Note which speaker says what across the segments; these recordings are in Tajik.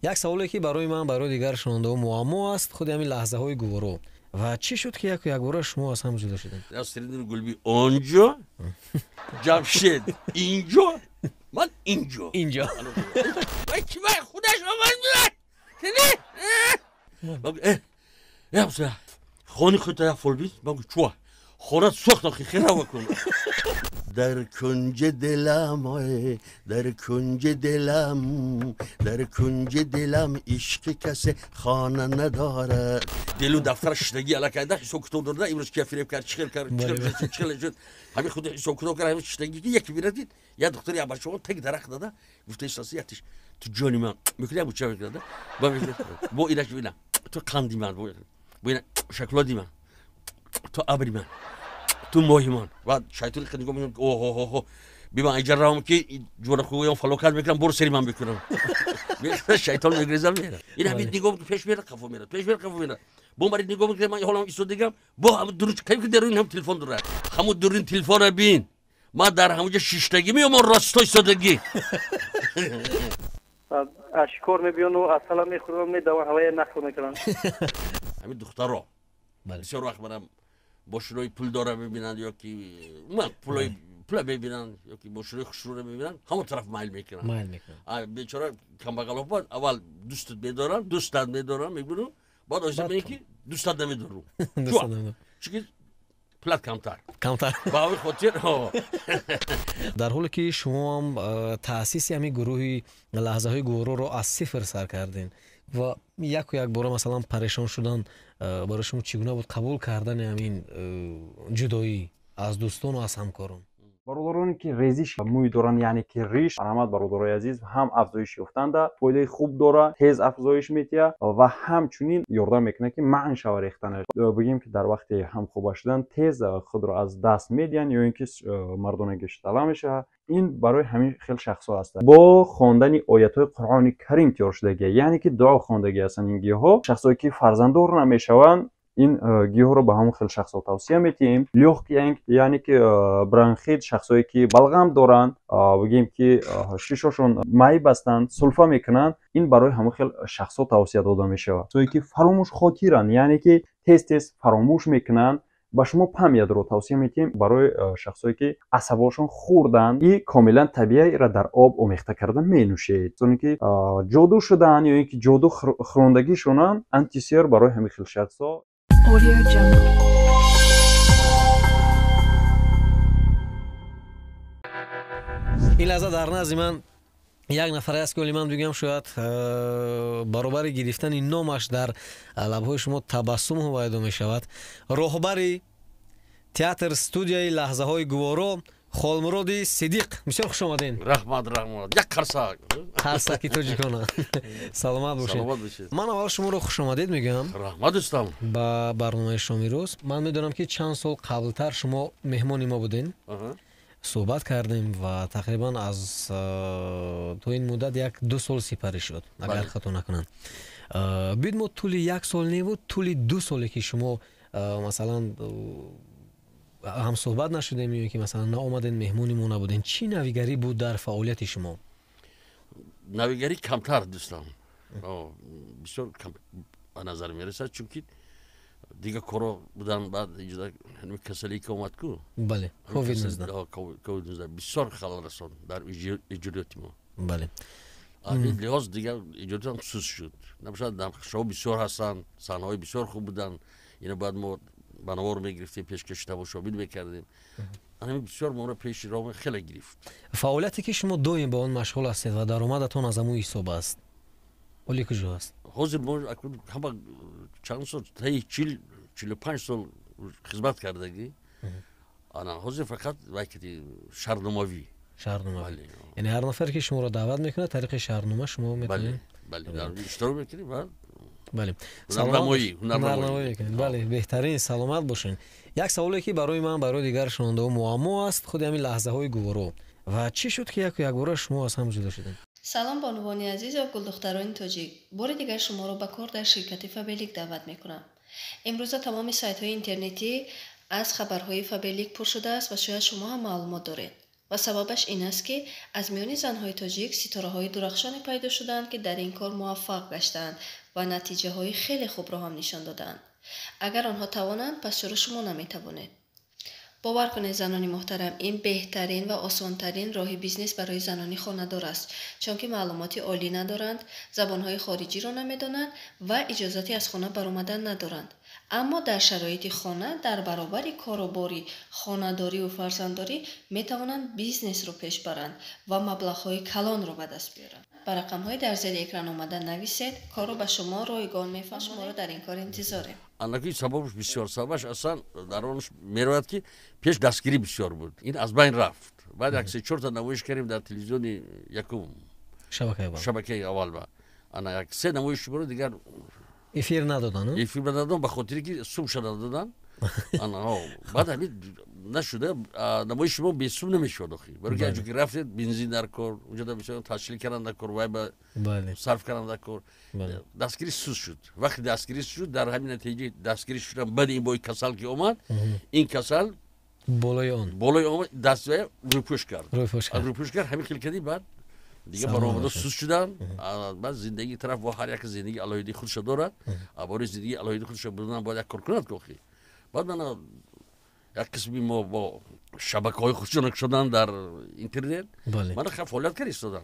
Speaker 1: Як саволе ки барои ман, барои дигар шунавандаҳо муаммо аст, худи ҳамин лаҳзаҳои гуворо. Ва чӣ шуд ки яку якбора шумо аз ҳам ҷудо шудед?
Speaker 2: Насриддин Гулби онҷо, Ҷамшед инҷо, ман инҷо.
Speaker 1: Инҷо.
Speaker 2: Вай ки вай худаш омад меояд. Хони худта як фолбин, ман гуфт чуа? Хона сӯхт охи хира вакун. Дар кунҷи дилам, ой, дар кунҷи дилам, дар кунҷи дилам ишқи касе хона надорад. Дилу дафтар шиштагӣ аллакайда ҳисоб китоб дорда, имрӯз кия фиреб кард, чӣ хел кард, чӣ хел шуд, чӣ хел шуд. Ҳамин худи ҳисоб китоб кард, ҳамин шиштагӣ ки яке бинад дид, як духтари як бачаҳо таги дарахт дада, гуфта истаси яктиш, ту ҷони ман, мекунӣ як буча мекунад, ба мекунад, бо инаш бина, ту қанди ман, бо ина шоколади ман, ту абри ман, ту моҳи ман. Баъд шайтони хел нигоҳ мекунад, оҳоҳоҳо, биман иҷа равам ки ҷонахӯям фалокат мекунам, боро сари ман бикунам. Шайтон мегрезам мера. Ин ҳамин нигоҳ пеш мера, қафо мера, пеш мера, қафо мера. Бо мари нигоҳ мекунад, ман ҳолам истодагам, бо ҳамун дуруст, кайф ки дарун ҳам телефон дорад. Ҳамун дурин телефонро бин. Ман дар ҳамунҷа шиштагӣ меём, росто истодагӣ.
Speaker 3: Аз шикор мебиёну асала мехӯрам, медавам, ҳавая нақл мекунам.
Speaker 2: Ҳамин духтаро. Бисёр вақт манам бошинои пулдора мебинанд ё ки ман пулои пула мебинанд ё ки бошинои хушрӯра мебинанд, ҳамон тараф майл мекунанд.
Speaker 1: Майл мекунанд.
Speaker 2: Бечора камбағалҳо баъд аввал дӯстат медоранд, дӯстат медоранд, мегӯям, баъд оҳиста мебинӣ ки дӯстат намедорам. Чунки пулат камтар.
Speaker 1: Камтар.
Speaker 2: Ба ҳамин хотир.
Speaker 1: Дар ҳоле ки шумоам таъсиси ҳамин гурӯҳи лаҳзаҳои гувороро аз сифр сар кардем ва яку якбора масалан парешон шудан барои шумо чӣ гуна буд қабул кардани ҳамин ҷудоӣ аз дӯстону аз ҳамкорон?
Speaker 4: Бародароне ки резиш мӯй доранд, яъне ки риш, марҳамат бародарои азиз, ҳам афзоиш ёфтанда фоидаи хуб дора, тез афзоиш метиҳад ва ҳамчунин ёрдам мекунад ки манъ шава рехтанаш. Бигем ки дар вақти ҳамхоба шудан тез худро аз даст медиҳанд ё ин ки мардонагиш тала мешавад. Ин барои ҳамин хел шахсҳо ҳастанд. Бо хондани оятҳои Қуръони Карим тиёр шудагия, яъне ки дуо хондагӣ ҳастанд ин гиёҳҳо. Шахсҳое ки фарзанддор намешаванд, ин гиёҳро ба ҳамон хел шахсҳо тавсия метиҳем. Лёгкий, яъне ки бронхит, шахсҳое ки балғам доранд, бигем ки шишошон майб ҳастанд, сулфа мекунанд, ин барои ҳамон хел шахсҳо тавсия дода мешавад. Шахсҳое ки фаромӯшхотиранд, яъне ки тез-тез фаромӯш мекунанд, ба шумо памятро тавсия метиҳем. Барои шахсҳое ки асабошон хурданд и комилан табииро дар об омехта карда менӯшед. Чуне ки ҷоду шуданд ё ин ки ҷоду хӯрондагишонанд, антисер барои ҳамин хел шахсҳо.
Speaker 1: Ин лаҳза дар назди ман як нафаре аст ки оли ман бигӯям шояд баробари гирифтани номаш дар лабҳои шумо табассум ҳувайдо мешавад. Роҳбари театр студияи лаҳзаҳои гуворо Холмуроди Сидиқ. Бисёр хуш омаден.
Speaker 2: Раҳмат, раҳмат. Як қарсак.
Speaker 1: Қарсаки тоҷикона. Саломат бошед.
Speaker 2: Саломат бошед.
Speaker 1: Ман аввал шуморо хуш омадед мегӯям.
Speaker 2: Раҳмат дӯстам.
Speaker 1: Ба барномаи шоми рӯз. Ман медонам ки чанд сол қаблтар шумо меҳмони мо буден. Суҳбат кардем ва тақрибан аз то ин муддат як-ду сол сипарӣ шуд, агар хато накунам. Бид мо тӯли як сол неву тӯли ду соле ки шумо масалан ҳамсуҳбат нашудем ё ки масалан наомаден, меҳмони мо набуден, чӣ навигарӣ буд дар фаъолияти шумо?
Speaker 2: Навигарӣ камтар дӯстам, бисёр кам ба назар мерасад, чунки дигар коро будан. Баъд касалие ки омад ку,
Speaker 1: бале, ковид 19,
Speaker 2: ковид 19 бисёр халал расон дар иҷодиёти мо.
Speaker 1: Бале,
Speaker 2: ин лиҳоз дигар иҷодиётам суст шуд. Набошад, нақшаҳо бисёр ҳастанд, саҳнаҳои бисёр хуб буданд, ино бояд мо ба навор мегирифтем, пешкаши тамошобин мекардем. Ҳамин бисёр моро пеши роҳ хеле гирифт.
Speaker 1: Фаъолияте ки шумо доим ба он машғул ҳастед ва даромадатон аз ҳамун ҳисоб аст, оли куҷо аст?
Speaker 2: Ҳозир мо ҳама чанд сол, таи 45 сол хизмат кардагӣ, ана ҳозир фақат вайкати шаҳрномавӣ.
Speaker 1: Шаҳрномавӣ, яъне ҳар нафаре ки шуморо даъват мекунад тариқи шаҳрнома шумо метавонед?
Speaker 2: Бале, иштирок мекунем ва
Speaker 1: бале,
Speaker 2: ҳунарнамоӣ, ҳунарнамоӣ
Speaker 1: мекунед. Бале, беҳтарин, саломат бошед. Як саволе ки барои ман, барои дигар шунавандаҳо муаммо аст, худи ҳамин лаҳзаҳои гуворо. Ва чӣ шуд ки яку якбора шумо аз ҳам ҷудо шудед?
Speaker 5: Салом бонувони азиз ва гулдухтарони тоҷик. Бори дигар шуморо ба кор дар ширкати Фаберлик даъват мекунам. Имрӯза тамоми сайтҳои интернетӣ аз хабарҳои Фаберлик пур шудааст ва шояд шумо ҳам маълумот доред. Ва сабабаш ин аст, ки аз миёни занҳои тоҷик ситораҳои дурахшоне пайдо шудаанд, ки дар ин кор муваффақ гаштаанд ва натиҷаҳои хеле хубро ҳам нишон додаанд. Агар онҳо тавонанд, пас чаро шумо наметавонед? Бовар кунед, занони муҳтарам, ин беҳтарин ва осонтарин роҳи бизнес барои занони хонадор аст, чунки маълумоти олӣ надоранд, забонҳои хориҷиро намедонанд ва иҷозати аз хона баромадан надоранд. Аммо дар шароити хона дар баробари корубори хонадориву фарзанддорӣ метавонанд бизнесро пеш баранд ва маблағҳои калонро ба даст биёранд. Ба рақамҳои дар зери экран омада нависед, корро ба шумо ройгон мефаҳмонем. Шуморо дар ин кор интизорем.
Speaker 2: Анаки сабабаш бисёр, сабабаш аслан дар онш меравад, ки пеш дастгирӣ бисёр буд, ин аз байн рафт. Баъд як се чорта намоиш кардем дар телевизиони якум, шабакаи аввал, ба ана як се намоиш буро дигар
Speaker 1: эфир надодан.
Speaker 2: Эфир надодан ба хотире ки сумша надодан. Баъд ҳамин нашуда, намоиши шумо бесум намешуд охи, барои ки аҷо ки рафтед, бензин дар кор, унҷо бисёр ташкил кардан дар кор, вай ба сарф кардан дар кор, дастгирӣ сус шуд. Вақте дастгирӣ шуд, дар ҳамин натиҷаи дастгирӣ шудан, баъди ин бои касал ки омад, ин касал
Speaker 1: болои он
Speaker 2: болои омад, даст рӯпӯш кард, рӯпӯш кард. Ҳамин хел кардӣ, баъд дига баромада сус шудан. Баъд зиндагии тараф бо ҳар як зиндагии алоҳидаи худша дорад, барои зиндагии алоҳидаи худша будан бояд як кор кунад охи. Баъд мана як қисми мо бо шабакаҳои худшона шудан дар интернет, мана фаъолият карда истодан.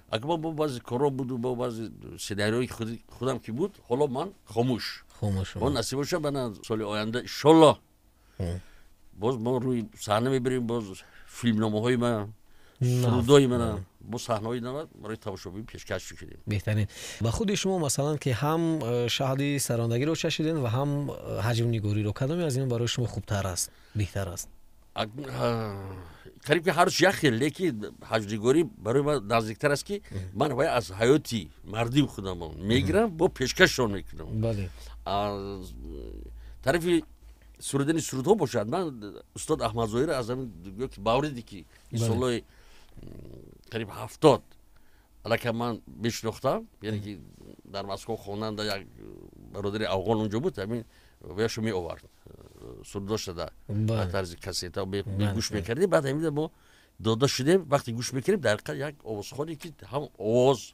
Speaker 2: Агар ман бо баъзе корҳо буду, бо баъзе сценарийҳои худам ки буд, ҳоло ман хомӯш. Бо насиб боша, мана соли оянда иншоллоҳ боз мо рӯи саҳна мебарем, боз филмномаҳои ман, сурудҳои мана бо саҳнаҳои нав барои тамошобин пешкаш мекунем.
Speaker 1: Беҳтарин. Ба худи шумо, масалан, ки ҳам шаҳди сарондагиро чашиден ва ҳам ҳаҷмнигориро, кадоме аз ин барои шумо хубтар аст, беҳтар аст?
Speaker 2: Қариб ки ҳарш як хел, лекин ҳаҷмнигорӣ барои ман наздиктар аст, ки ман вай аз ҳаёти мардим худамон мегирам, бо пешкашшон мекунам. Тарафи сурудани сурудҳо бошад, ман устод Аҳмадзоҳирро аз ҳамин ки мавриде ки ин солҳои қариб 70 аллакай ман мешинохтам, яъне ки дар Москва хонанда як бародари афғон унҷо буд, ҳамин ваяшо меовард сурудошта ба тарзи кассета гӯш мекардем. Баъд ҳамин мо дода шудем, вақте гӯш мекардем, дар ҳақиқат як овозхоне ки ҳам овоз,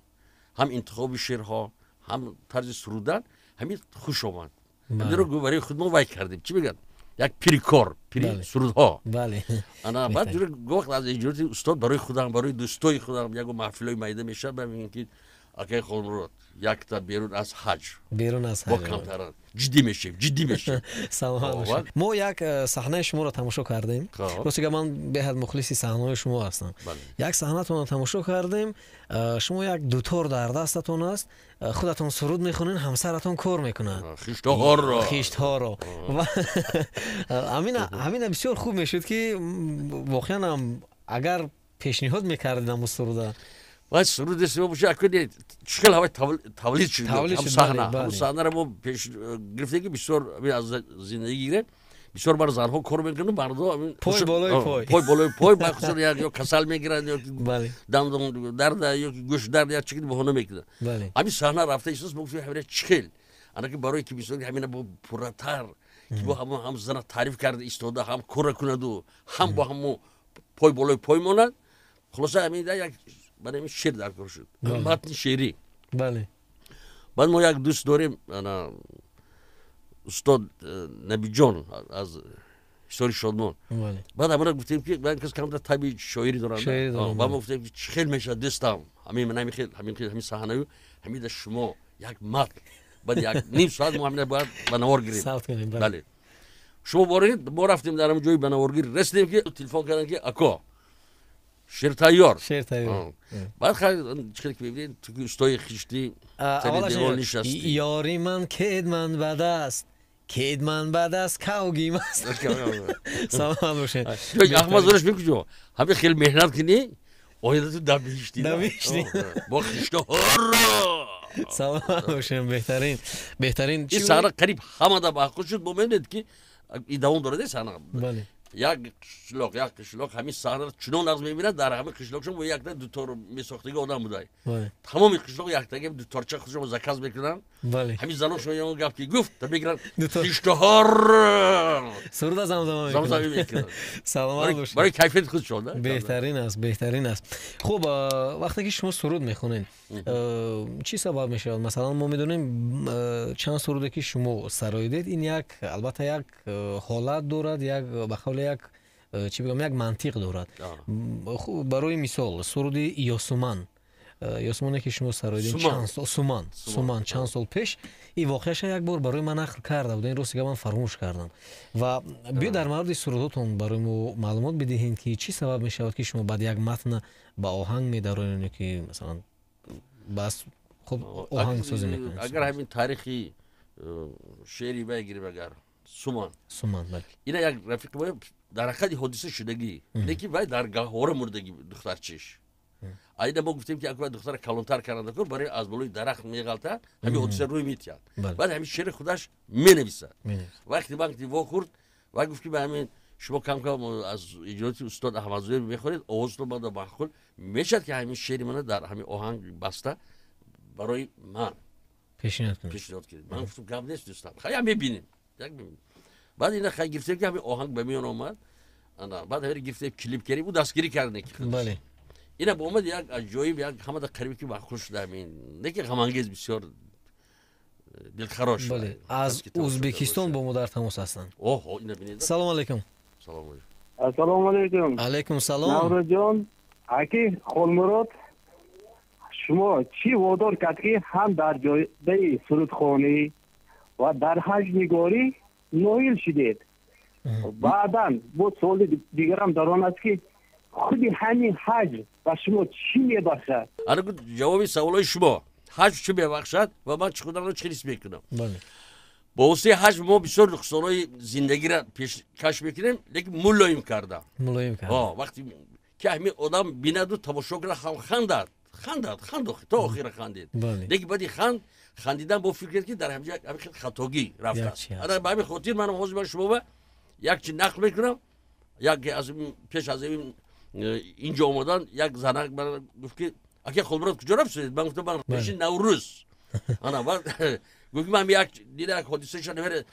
Speaker 2: ҳам интихоби шеърҳо, ҳам тарзи сурудан ҳамин хуш омад. Ҳаминро барои худ мо вай кардем, чӣ мегӯянд, як пири кор, пири сурудҳо. Ана баъд вақт аз эҷоди устод барои худам, барои дӯстои худам ягон маҳфилҳои майда мешавад, ба мегӯям ки акай Холмурод, якта берун аз ҳаҷ,
Speaker 1: берун аз
Speaker 2: бо камтаран ҷиддӣ мешем, ҷиддӣ мешем.
Speaker 1: Саломат бошед. Мо як саҳнаи шуморо тамошо кардем. Рости гап, ман беҳад мухлиси саҳнаҳои шумо ҳастам. Як саҳнатонро тамошо кардем, шумо як дутор дар дастатон аст, худатон суруд мехонед, ҳамсаратон кор мекунад.
Speaker 2: Хиштҳоро.
Speaker 1: Хиштҳоро. Ва ҳамина бисёр хуб мешуд, ки воқеан ҳам агар пешниҳод мекардед ҳамун суруда.
Speaker 2: Вай суруд эсима боша, акуне чӣ хел ҳавай тавлид шуд, ҳам саҳна, ҳам саҳнаро мо пеш гирифтем, ки бисёр аз зиндагӣ гирем, бисёр бар занҳо кор мекунанд, мардо
Speaker 1: пой болои пой,
Speaker 2: пой болои пой, ба хусусан ё касал мегиранд, ё дандон дарда, ё гӯш дард, як чизи баҳона мекунанд. Ҳамин саҳна рафта истос, мо гуфтем ҳамина чӣ хел, ана ки барои ки бисёр ҳамина бо пурратар, ки бо ҳамон ҳам зана таъриф карда истода, ҳам кора кунаду, ҳам бо ҳамо пой болои пой монад. Хулоса ҳамин як барои ҳамин шеър дар кор шуд, матни шеърӣ. Баъд мо як дӯст дорем, ана устод Набиҷон аз ҳисори Шодмон. Баъд ҳамона гуфтем ки кас камтар таби шоирӣ доранд, ба мо гуфтем ки чӣ хел мешавад дӯстам, ҳамин ҳамин хел, ҳамин хел, ҳамин саҳнаю ҳамида шумо як матн, баъд як ним соат мо ҳамина бояд ба навор гирем. Бале, шумо боред, мо рафтем дар ҳамин ҷои ба наворгирӣ расидем, ки телефон карданд ки ако, шер тайёр,
Speaker 1: шер тайёр.
Speaker 2: Баъд чӣ ки мебинед, ту ки устои хиштӣ сари девор нишастӣ.
Speaker 1: Ёри ман кедман ба даст, кедман ба даст, кавгим аст. Саломат бошед.
Speaker 2: Аҳмад Зориш мекуҷо ҳамин хел меҳнат кунӣ, оиндату дар биҳиштӣ,
Speaker 1: дар биҳиштӣ
Speaker 2: бо хиштҳоро.
Speaker 1: Саломат бошед, беҳтарин, беҳтарин.
Speaker 2: Ин саҳна қариб ҳамада маъқул шуд. Мо медонед ки ин давом дорад саҳна. Як қишлоқ, як қишлоқ ҳамин саҳнаро чунон нағз мебинад, дар ҳамин қишлоқшон бо якта дутор месохтаги одам будай. Тамоми қишлоқ яктаги дуторча худшон заказ мекунанд. Ҳамин заношон ягон гап ки гуфт, та мегиранд хиштаҳор
Speaker 1: суруда замзама
Speaker 2: мекунанд.
Speaker 1: Саломат бошед.
Speaker 2: Барои кайфияти худшон.
Speaker 1: Беҳтарин аст, беҳтарин аст. Хуб, вақте ки шумо суруд мехонед, чӣ сабаб мешавад? Масалан, мо медонем чанд суруде ки шумо сароидед, ин як албатта як ҳолат дорад, як ба қавле як чӣ бигӯям, як мантиқ дорад. Барои мисол, суруди Ёсуман, Ёсумане ки шумо сароидед чанд сол, Суман чанд сол пеш, ин воқеаша як бор барои ман нақл карда буд, ин рости гап ман фаромӯш кардам. Ва биё дар мавриди сурудҳотон барои мо маълумот бидиҳед, ки чӣ сабаб мешавад, ки шумо баъд як матна ба оҳанг медароед, ки масалан бас хуб оҳангсозӣ мекунед.
Speaker 2: Агар ҳамин таърихи шеъри вай гирем, агар Суман,
Speaker 1: Суман, бале,
Speaker 2: ина як рафиқи мо дар ҳақиқати ҳодиса шудагӣ, лекин вай дар гаҳвора мурдагӣ духтарчиш. Айна мо гуфтем, ки аквай духтара калонтар карда кун, барои аз болои дарахт меғалта, ҳамин ҳодиса рӯй метиҳад. Баъд ҳамин шеъри худаш менависад. Вақти вақти вохӯрд, вай гуфт, ки ба ҳамин шумо кам-кам аз иҷроти устод Аҳмадзоир мехонед, овозтон мада маъқул мешавад, ки ҳамин шеъри мана дар ҳамин оҳанг баста барои ман
Speaker 1: пешниҳод кунед.
Speaker 2: Пешниҳод кунед. Ман гуфтам, гап нест, дӯстам, хай мебинем. Баъд ина хай гирифтем, ки ҳамин оҳанг ба миён омад. Баъд ҳамин гирифтем, клип кардем, ӯ дастгирӣ кардем.
Speaker 1: Бале.
Speaker 2: Ина ба омад як аҷоиб, як ҳамада қариб ки маъқул шуда, ҳамин не ки ғамангез, бисёр дилхарош.
Speaker 1: Бале, аз Ӯзбекистон бо мо дар тамос ҳастанд.
Speaker 2: Оҳо, ина бинед.
Speaker 1: Салому алайкум.
Speaker 2: Салому алайкум.
Speaker 3: Ассалому алайкум.
Speaker 1: Алайкум салом.
Speaker 3: Наврӯзҷон, аки Холмурод, шумо чӣ водор кард, ки ҳам дар ҷодаи сурудхонӣ ва дар ҳаҷнигорӣ ноил шудед? Баъдан бо суоли дигарам дар он аст, ки худи ҳамин ҳаҷ ба шумо чӣ мебахшад?
Speaker 2: Ана ҷавоби саволҳои шумо. Ҳаҷ чӣ мебахшад ва ман чӣ худамро чӣ ҳис мекунам? Бо воситаи ҳаҷ мо бисёр нуқсонҳои зиндагиро пешкаш мекунем, лекин мулоим карда.
Speaker 1: Мулоим карда.
Speaker 2: Вақте ки ҳамин одам бинаду тамошо кунад, ҳам хандад, хандад, ханд то охира хандид. Лекин баъди ханд хандидан бо фикр ки дар ҳамҷа ҳамин хел хатогӣ рафтааст. Ана ба ҳамин хотир манам ҳозир ман шумо ба як чи нақл мекунам. Як аз пеш аз ин инҷо омадан як занак ман гуфт, ки ака Холмурод, куҷо рафтед? Ман гуфтам, ман пеши Наврӯз. Ана баъд гуфт, ки ман як дида як ҳодиса шуда,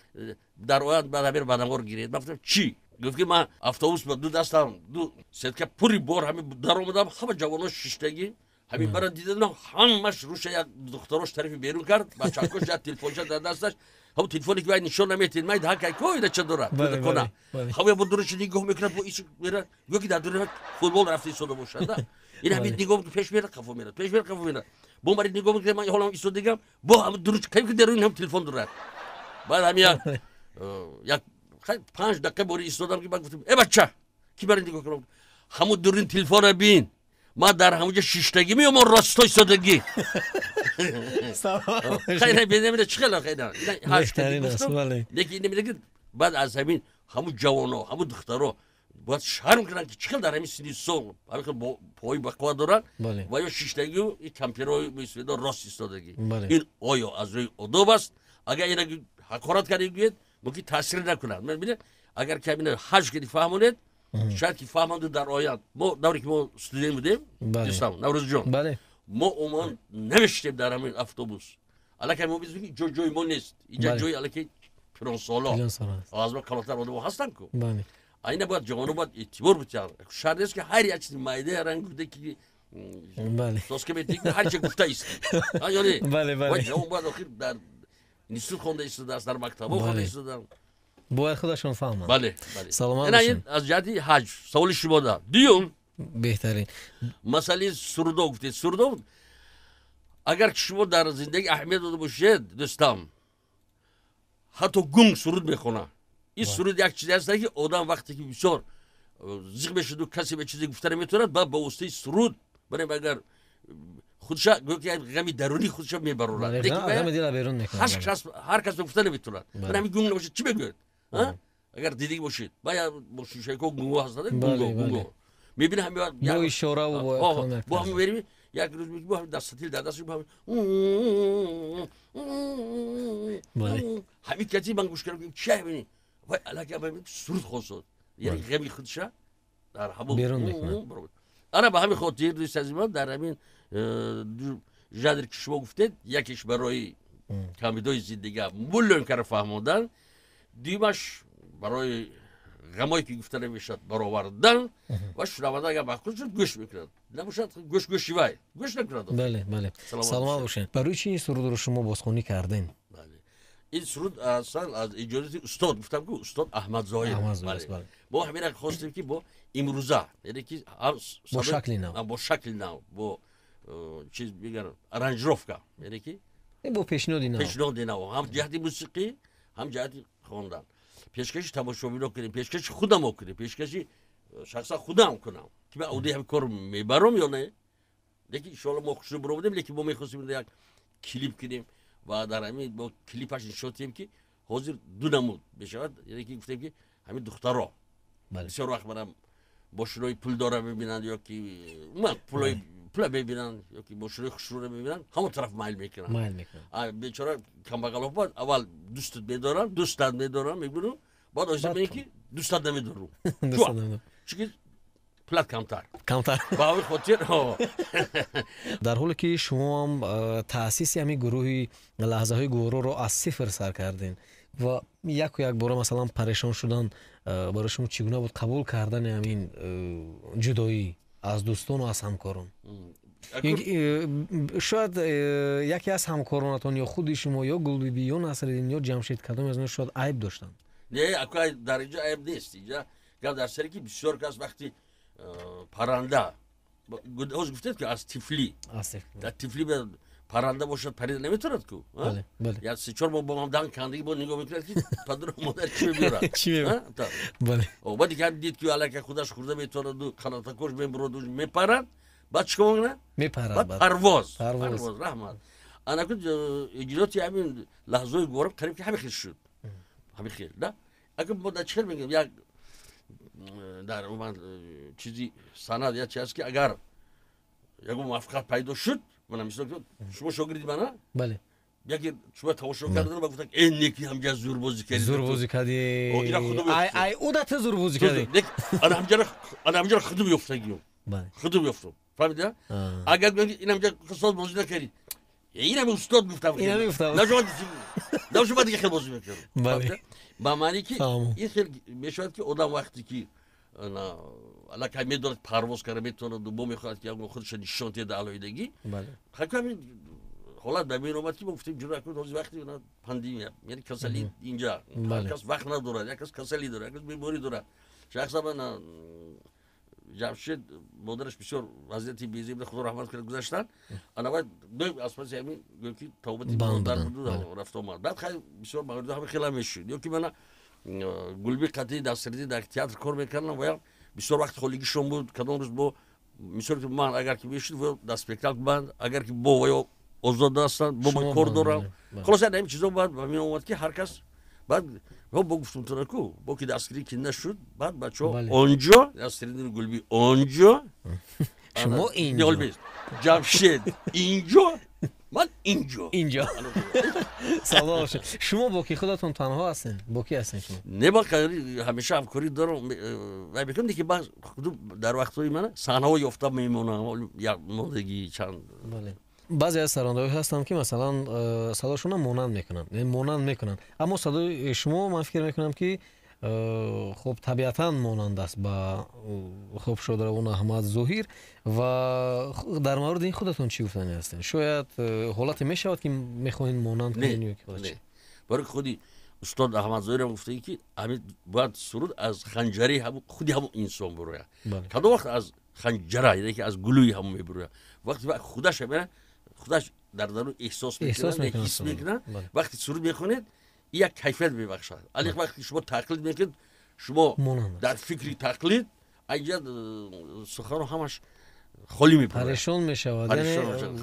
Speaker 2: дар оянд баъд ҳамин бадамғор гиред. Ман гуфтам, чӣ? Гуфт, ки ман автобус ба ду дастам ду сетка пури бор ҳамин даромадам, ҳама ҷавонон шиштагӣ, ҳамин бара дидам, ҳамаш руша як духтарош тарафи берун кард, бачакош як телефонча дар дасташ, ҳамон телефоне ки вай нишон наметиҳад, май ҳакай ко ина ча дорад кона, ҳамон бо дураши нигоҳ мекунад, бо ис мера, гӯё ки дар дури футбол рафта истода бошад. Ин ҳамин нигоҳ пеш мера, қафо мерад, пеш мера, қафо мерад, бо мари нигоҳ мекунад, ман ҳолам истодагам, бо ҳамон дуруш кайф ки даруни ҳам телефон дорад. Баъд ҳамин як 5 дақиқа бори истодам, ки баъд гуфтам, э бача, ки маро нигоҳ кунам, ҳамон дурин телефонро бин, ман дар ҳамонҷо шиштагӣ меёмон, росто истодагӣ. Хайна бинамида чӣ хела хайна лекин ина мега, баъд аз ҳамин ҳамун ҷавоно, ҳамун духтаро бояд шарм кунанд, ки чӣ хел дар ҳамин синни сол ҳамин хел пои бақувват доранд ва ё шиштагию и кампирҳои мӯйсафедо рост истодагӣ. Ин оё аз рӯи одоб аст? Агар ина ҳақорат кардед, гӯед, мумкин таъсир накунад. Бинед, агар ки ҳамина ҳаҷ кардӣ фаҳмонед, шояд ки фаҳманду дар оянд. Мо давре ки мо студент будем, дӯстам Наврӯзҷон, мо умуман намешитем дар ҳамин автобус. Аллакай мо бидонем, ки ҷо ҷои мо нест, инҷа ҷои аллакай пиронсоло, аз мо калонтар одамо ҳастанд ку. Айна бояд ҷавоно бояд эътибор битиҳанд. Шарт нест, ки ҳар як чизи майдаи ранг гуфта, ки соска метиҳ, ҳар чи гуфта ист. Ёне ҷавон бояд охир дар институт хонда истодааст, дар мактабҳо хонда истодаанд.
Speaker 1: Бояд худашон фаҳманд.
Speaker 2: Бале.
Speaker 1: Саломат.
Speaker 2: Ина аз ҷиҳати ҳаҷ саволи шумо да. Дуюм,
Speaker 1: беҳтарин
Speaker 2: масъалаи сурудо гуфтед. Сурудо, агар ки шумо дар зиндагӣ аҳамият дода бошед, дӯстам, ҳатто гунг суруд мехонад. Ин суруд як чизе аст, ки одам вақте ки бисёр зиқ мешуду, касе ба чизе гуфта наметавонад, баъд ба воситаи суруд барем, агар худша гӯё ки ғами дарунии худша мебарорад. Ҳар кас гуфта наметавонад. Ман ҳамин гунг набошад, чӣ мегӯяд? Агар дидагӣ бошед, ба шушайко гунго ҳастанд, гунго гунго мебина, ҳами
Speaker 1: бо ишораву
Speaker 2: бо ҳами верими, як рӯз бо ҳами дастатил дар дасташ, бо ҳами кати ман гӯш кардам, чи ҳамини вай аллакай суруд хостод. Яъне ғами худша дар ҳамон
Speaker 1: берун мекунад.
Speaker 2: Ана ба ҳамин хотир, дӯсти азизи ман, дар ҳамин ду жанр, ки шумо гуфтед, якеш барои камбудиҳои зиндагӣ муллоимкара фаҳмондан, дуюмаш барои ғамое ки гуфта намешавад баровардан, ва шунаванда агар маъқул шуд, гӯш мекунад, набошад, гӯш гӯши вай гӯш накунад.
Speaker 1: Бале, бале, саломат бошед. Барои чи ин сурудро шумо бозхонӣ кардем?
Speaker 2: Ин суруд аслан аз иҷозати устод, гуфтам ки устод Аҳмадзоҳир, мо ҳамина хостем, ки бо имрӯза, яъне ки
Speaker 1: бо шакли нав,
Speaker 2: бо шакли нав, бо чиз мегӯянд, аранжировка, яъне ки
Speaker 1: бо пешниҳоди нав,
Speaker 2: пешниҳоди нав, ҳам ҷиҳати мусиқӣ, ҳам ҷиҳати хондан, пешкаши тамошобино кунем, пешкаши худамо кунем, пешкаши шахсан худам кунам, ки ман уҳдаи ҳамин кор мебарам ё не. Лекин иншоалло мо хушрӯ баромадем, лекин мо мехостем як клип кунем ва дар ҳамин бо клипаш нишон диҳем, ки ҳозир ду намуд мешавад. Яъне ки гуфтем, ки ҳамин духтаро бисёр вақт манам мошинои пулдора мебинанд ё ки умуман пулои пула мебинанд ё ки мошинои хушрӯро мебинанд, ҳамон тараф майл мекунанд. Бечора камбағалҳо бояд аввал дӯстат медорам, дӯстат медорам мегӯну, баъд оҳиста мебинӣ, ки дӯстат намедору, чунки пулат камтар.
Speaker 1: Камтар.
Speaker 2: Ба ҳамин хотир.
Speaker 1: Дар ҳоле ки шумоам таъсиси ҳамин гурӯҳи Лаҳзаҳои гувороро аз сифр сар кардем ва яку якбора, масалан, парешон шудан барои шумо чӣ гуна буд, қабул кардани ҳамин ҷудоӣ аз дӯстону аз ҳамкорон? Шояд яке аз ҳамкоронатон, ё худи шумо, ё Гулбибӣ, ё Насриддин, ё Ҷамшед, кадоме аз онҳо шояд айб доштанд?
Speaker 2: Не, дар инҷо айб нест. Инҷа гап дар саре, ки бисёр кас вақти парранда, ҳозир гуфтед, ки аз тифлӣ, тифлӣ парранда бошад, парида наметавонад ку. Як 3-4 моҳ бо дан кандагӣ бо нигоҳ мекунад, ки падару модар чӣ мебиёрад. Баъд ки дид, ки аллакай худаш хӯрда метавонаду қанотакош мебуроду мепарад, баъд чӣ кор мекунад?
Speaker 1: Мепарад.
Speaker 2: Баъд парвоз, парвоз, раҳмат. Анаку иҷроти ҳамин Лаҳзаҳои гувора қариб ки ҳамин хел шуд, ҳамин хел да. Агар мо дар чӣ хел мегӯем, як дар умуман чизи санъат як чи аст, ки агар ягон муваффақият пайдо шуд, мана мисол, шумо шогирди мана,
Speaker 1: бале,
Speaker 2: яке шумо тамошо кардан ва гуфтан: «Э, неки ҳамҷа зур бозӣ кардӣ».
Speaker 1: Зур бозӣ кардӣ, ай уда ту зур бозӣ кардӣ.
Speaker 2: Ана ҳамҷара худум ёфтагиём, худум ёфтам, фаҳмида? Агар ин ҳамҷа соз бозӣ накардӣ, инами устод гуфтам, нашума дига хел бозӣ мекардам. Ба маъне ки ин хел мешавад, ки одам вақте ки аллакай медонад, парвоз карда метавонаду бо мехоҳад, ки ягон худашо нишон диҳад, алоҳидагӣ ҳамин ҳолат ба миён омад, ки мо гуфтем: «Ҷура кун, ҳозир вақти пандемия, яъне касалӣ, инҷа ҳар кас вақт надорад, як кас касалӣ дорад, як кас беморӣ дорад». Шахсан ман, Ҷамшед модараш бисёр вазъияти безеб, Худо раҳмат кунад, гузаштанд. Ана баъд аз паси ҳамин гӯем, ки тавбати модар буду рафта омад. Баъд хай бисёр мавридо ҳамин хела мешуд, ё ки мана Гулби қатъи Насриддин дар театр кор мекардам ва бисёр вақт холигишон буд. Кадом рӯз бо мисол ман агар ки мешуд, дар спектакл банд, агар ки бо ваё озода ҳастанд, бо ман кор дорам. Хулоса, ҳамин чизо баъд ба миён омад, ки ҳар кас баъд бо гуфтум тунаку бо ки дастгирӣ ки нашуд, баъд бачаҳо онҷо, Насриддин, Гулби онҷо,
Speaker 1: шумо инҷо,
Speaker 2: Ҷамшед инҷо, ман инҷо.
Speaker 1: Инҷо. Саломат бошед. Шумо бо ки худатон танҳо ҳастед, бо ки ҳастед шумо?
Speaker 2: Не, ман ҳамеша ҳамкорӣ дорам вай мекунам, лекин баъз дар вақтҳои мана саҳнаҳо ёфта мемонам, як мондагӣ чанд.
Speaker 1: Баъзе аз сарондаҳое ҳастанд, ки масалан садошонро монанд мекунанд, монанд мекунанд, аммо садои шумо, ман фикр мекунам, ки хуб, табиатан монанд аст ба хуб шодравон Аҳмад Зоҳир. Ва дар мавриди ин худатон чӣ гуфтанӣ ҳастед? Шояд ҳолате мешавад, ки мехоҳед монанд кунед?
Speaker 2: Барои худи устод Аҳмад Зоҳирам гуфтаги, ки ҳамин бояд суруд аз ханҷари худи ҳамон инсон бурояд. Кадом вақт аз ханҷара, яъне ки аз гулӯи ҳамон мебурояд? Вақте худаш худаш дар дарун эҳсос мекунад, ҳис мекунад. Вақте суруд мехонед, як кайфият мебахшад. Али вақте шумо тақлид мекунед, шумо дар фикри тақлид, айҷа суханро ҳамаш холӣ мепарад.
Speaker 1: Парешон мешавад.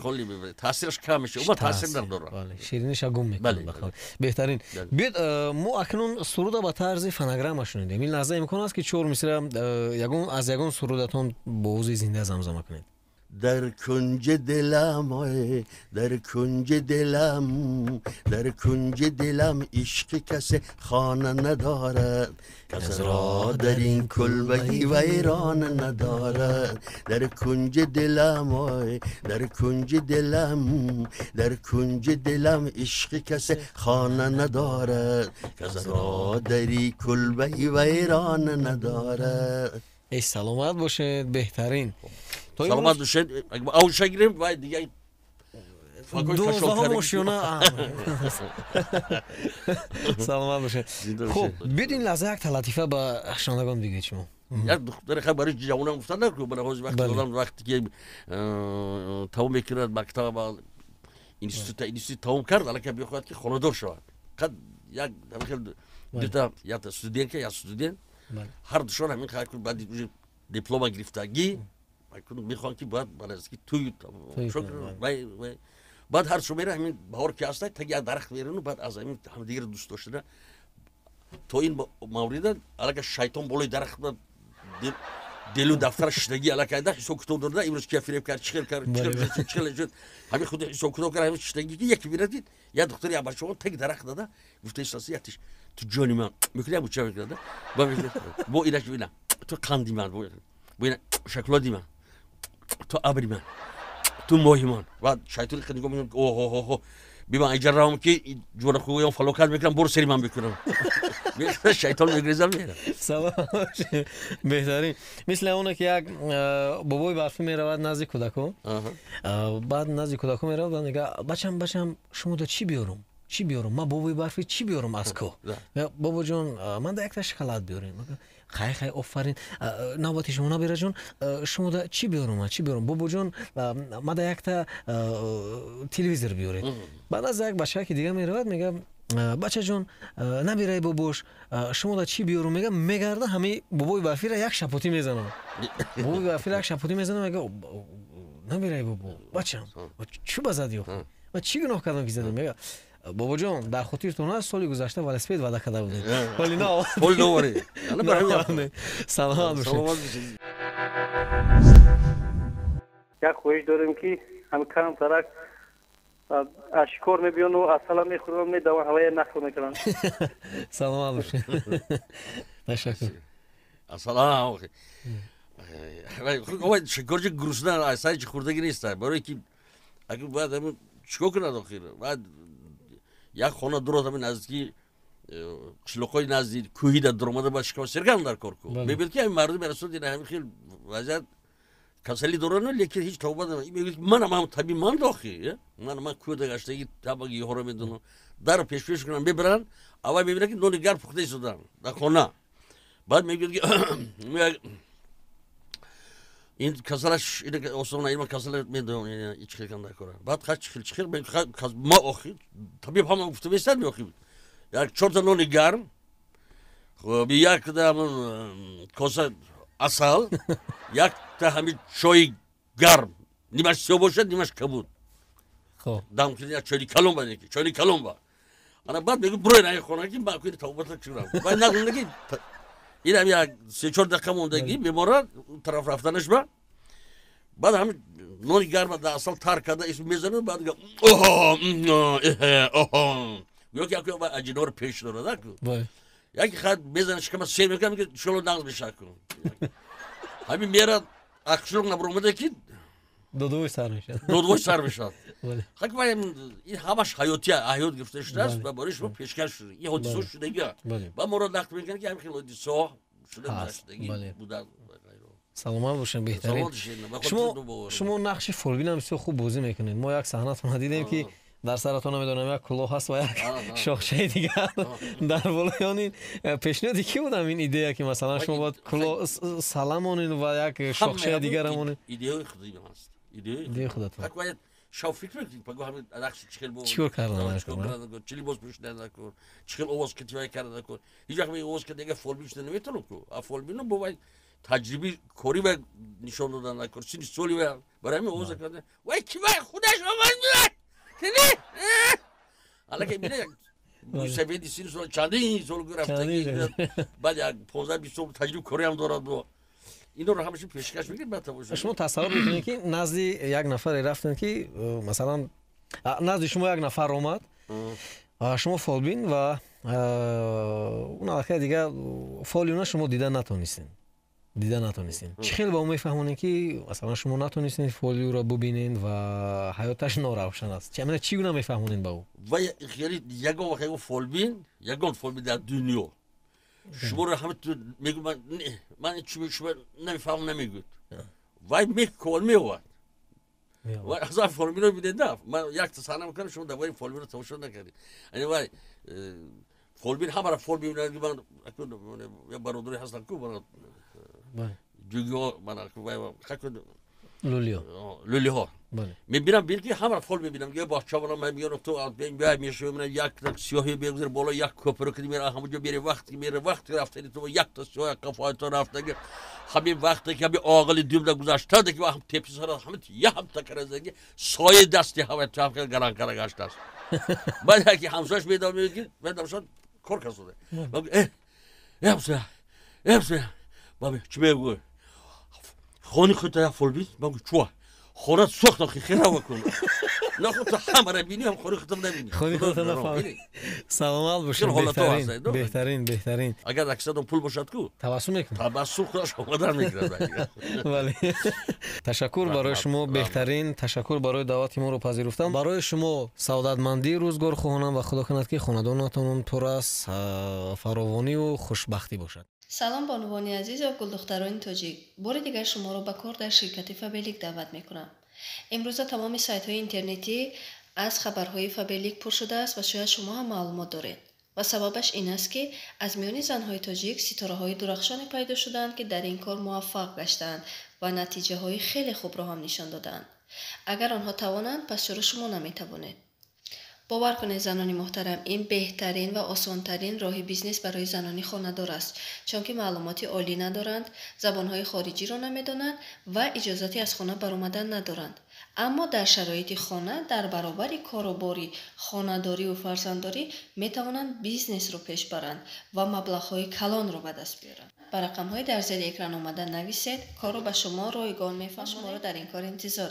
Speaker 2: Холӣ мепарад, таъсираш кам мешавад, ума таъсир надорад.
Speaker 1: Шириниша гум мекунад. Беҳтарин. Биёед, мо акнун суруда ба тарзи фонограмма шунидем. Ин лаҳза имкон аст, ки чор мисра ягон аз ягон сурудатон бо овози зинда замзама кунед?
Speaker 2: Дар кунҷи дилам, дар кунҷи дилам, дар кунҷи дилам ишқи касе хона надорад, кас ро дар ин кулбаи вайрон надорад. Дар кунҷи дилам, дар кунҷи дилам, дар кунҷи дилам ишқи касе хона надорад, кас ро дар ин кулбаи вайрон надорад.
Speaker 1: Эй, саломат бошед, беҳтарин.
Speaker 2: Саломат бошед. Авша гирем ва дигар
Speaker 1: дувоздаҳум ошёна. Саломат бошед. Хуб, биёд ин лаҳза як латифа ба шунавандагон бигӯед шумо.
Speaker 2: Як духтаре хай барои ҷавонам гуфтан накун, барои ҳозир вақти одам вақте ки тамом мекунад мактаб, институт тамом кард, аллакай мехоҳад ки хонадор шавад. Қад як дута, якта студентка, як студент, ҳар душон ҳамин хай баъди уже диплома гирифтагӣ мехоҳанд ки бояд ки туй. Баъд ҳар шо мера, ҳамин баҳор ки ҳаста, таги як дарахт мерану баъд аз ҳамин ҳамдигарро дӯст доштана то ин маврида аллакай шайтон болои дарахт делу дафтара шиштагӣ, аллакай да ҳисоб китоб дорда, имрӯз кия фиреб кард, чӣ хел кард, чӣ хел шуд, ҳамин худи ҳисоб китоб кард, ҳамин шиштагӣ ки яке бинад, ки як духтари як бачаҳо таги дарахт дада гуфта истаси, яктиш ту ҷони ман мекунӣ, як буча мекунад, бо инаш бина, ту қанди ман, бо ина шоколади ман, ту абри ман, ту моҳи ман. Баъд шайтони нигоҳ мекунад, оҳоҳо, бибан иҷа равам ки ҷона хугоям фалокат мекунам, боро сари ман бикунам. Шайтон мегрезам, мера.
Speaker 1: Салом, беҳтарин. Мисли оне ки як бобои барфӣ меравад назди кӯдакон, баъд назди кӯдакон меравад, баъд мега: бачам, бачам, шумо да чӣ биёрум, чӣ биёрум, ман бобои барфӣ чӣ биёрум аз кӯҳ? Бобоҷон, ман да якта шоколад биёрем. Хай, хай, офарин. Навбати шумо, набираҷон, шумо да чӣ биёрум, чӣ биёрум? Бобоҷон, ман да якта телевизор биёред. Баъд аз як бачаки дига меравад, мега: бачаҷон, набираи бобош, шумо да чӣ биёрум? Мега, мегарда, ҳамаи бобои барфиро як шапотӣ мезанад, бобои барфиро як шапотӣ мезанад, мега: набираи бобо, бачам, чӯ ба задӣ, ман чӣ гуноҳ кардам ки задам? Мега: бобоҷон, дар хотиртон аст, соли гузашта велосипед ваъда карда будед, вале
Speaker 2: наоваред.
Speaker 1: Саломат бошед.
Speaker 3: Як хоҳиш дорем, ки ҳам камтарак аз шикор мебиёну асала мехӯрам, медавам, ҳавая нақл мекунанд.
Speaker 1: Саломат бошед, ташаккур.
Speaker 2: Асала шикорчи гурусна сари хӯрдагӣ нест, барое ки агар бояд чикор кунад, охир баъд як хона дурод, ҳамин наздики қишлоқҳои назди кӯҳида дуромада, бояд шикор сергам дар кор ку. Мебинад, ки ҳамин мардум мерасонад, ина ҳамин хел вазъият, касалӣ дорану, лекин ҳеҷ тавба мегӯяд, манам ҳам табиб ман дохи, ман кӯҳда гаштагӣ, ҳама гиёҳҳоро медонам. Дарро пешпеш кунам, мебаранд, аввал мебинад, ки нони гарм пухта истодан дар хона. Баъд мегӯяд, ки ин касалаш осона, ин касала медонам, ич хел канда кора. Баъд ха чихел чихел ма охи табиб ҳама гуфта местад, меохи як чорта нони гарм, хоб, якта коса асал, якта ҳамин чойи гарм, нимаш сиёҳ бошад, нимаш кабуд, дам кунед, як чойни калон ба, чойни калон ба. Ана баъд мегӯ: бурои наи хона, ки ма куни тавбата чурам. Баъд нақл ки инам як се-чор дақиқа мондагӣ бемора тараф рафтанаш ба, баъд ҳамин нони гарма дар асал тар карда исм мезанад, баъд гӯё ки яке аҷиноро пеш дорад, яке хат мезанад, шикама сер мекунад, мегӯяд: иншолло нағз мешавад ку. Ҳамин мерад, қишлоқ набаромада ки
Speaker 1: додовой сар мешавад.
Speaker 2: Додовой сар мешавад. Хак ин ҳамаш ҳаётия, ҳаёт гирифта шудааст ва барои шумо пешкаш шуда. Ин ҳодисаҳо шудагиа ва моро нақл мекунад, ки ҳамин хел ҳодисаҳо шуда гузаштагӣ буда.
Speaker 1: Саломат бошед, беҳтарин. Шумо нақши фолбинам бисёр хуб бозӣ мекунед. Мо як саҳнатона дидем, ки дар саратон, намедонам, як кулоҳ ҳаст ва як шохчаи дигар дар болои он. Ин пешниҳоди кӣ будам, ин идея, ки масалан шумо бояд кулоҳ салам монед ва як шохчаи дигар монед?
Speaker 2: Идеяи худи ман аст.
Speaker 1: Идеяи худатон.
Speaker 2: Бояд шав фикр мекунед, паго ҳамин нақши чӣ хел
Speaker 1: чӣ кор кардан,
Speaker 2: чӣ либос пӯшидан накун, чӣ хел овоз китивай кардан накун. Ҳеҷ вақт овоз ки дега фолбин шуда наметавонам ку. А фолбино бо вай таҷриби корӣ ва нишон додан накун, сини соли ва барои ҳамин овоза кардан, вай ки вай худаш овоз медиҳад. Аллакай бина, як мусафеди сини сол, чандин сол рафтагӣ, баъд як 15-20 сол таҷриби кориам дорад бо Инро ҳамаша пешкаш мекунед, баъд тамошо.
Speaker 1: Шумо тасаввур мекунед, ки назди як нафаре рафтем, ки масалан, назди шумо як нафар омад, шумо фолбин ва он аллакай дига фоли уна шумо дида натонистем. Чӣ хел ба ӯ мефаҳмонем, ки масалан, шумо натонистем фоли ӯро бубинед ва ҳаёташ норавшан аст? Чӣ гуна мефаҳмонед ба ӯ?
Speaker 2: Ва хеле ягон вақт ягон фолбин дар дунё шуморо ҳама мегӯ, ман шумо намефаҳмам намегӯд. Вай мекол меовад. Вай аза фолбино бидед, да ман якта саҳна мекунам, шумо дар бораи фолбино тамошо накардед. Яъне вай фолбин ҳамара фол мебинад. Ман бародаре ҳастам ку, ҷугиҳо,
Speaker 1: лулиҳо.
Speaker 2: Лулиҳо мебинам, бин ки ҳамара фол мебинам. Бача мегӯям, ту мешавам, як сиёҳи бегузар боло, як кӯпра ки мера, ҳамаҷо мере, вақте мере, вақти рафтани ту, якта сиёҳ қафои ту рафтаги, ҳамин вақте ки ҳамин оғили думда гузаштаде, ки ҳам теписара ҳамин ям такаразаги соя дасти ҳавай ту ҳам гаран кара гаштааст. Баъд яки ҳамсояш медам, мегӯяд ки медамшад кор касода. Э, ҳамсоя, ҳамсоя, баби чӣ мегӯй? Хони худта як фолбин. Ман чуа хона сӯхта, хира кун, нахуд ту ҳамара бинӣ, ҳам хони худам набинӣ.
Speaker 1: Хони худам нафаҳмӣ. Саломат бошед, беҳтарин, беҳтарин, беҳтарин.
Speaker 2: Агар аксадон пул бошад ку,
Speaker 1: табассум мекунад.
Speaker 2: Табассум худаш омадан мекунад.
Speaker 1: Бале, ташаккур барои шумо, беҳтарин. Ташаккур барои даъвати моро пазируфтан. Барои шумо саодатмандии рӯзгор хоҳонам ва худо кунад, ки хонадонатон пур аз фаровониву хушбахтӣ бошад.
Speaker 5: Салом, бонувони азиз ва гулдухтарони тоҷик! Бори дигар шуморо ба кор дар ширкати Фаберлик даъват мекунам. Имрӯза тамоми сайтҳои интернетӣ аз хабарҳои Фаберлик пур шудааст ва шояд шумо ҳам маълумот доред. Ва сабабаш ин аст, ки аз миёни занҳои тоҷик ситораҳои дурахшоне пайдо шудаанд, ки дар ин кор муваффақ гаштаанд ва натиҷаҳои хеле хубро ҳам нишон додаанд. Агар онҳо тавонанд, пас чаро шумо наметавонед? Бовар кунед, занони муҳтарам, ин беҳтарин ва осонтарин роҳи бизнес барои занони хонадор аст, чунки маълумоти олӣ надоранд, забонҳои хориҷиро намедонанд ва иҷозати аз хона баромадан надоранд, аммо дар шароити хона дар баробари корубори хонадориву фарзанддорӣ метавонанд бизнесро пеш баранд ва маблағҳои калонро ба даст биёранд. Ба рақамҳои дар зери экран омада нависед, корро ба шумо ройгон мефаҳмонем. Шуморо дар ин кор интизорем.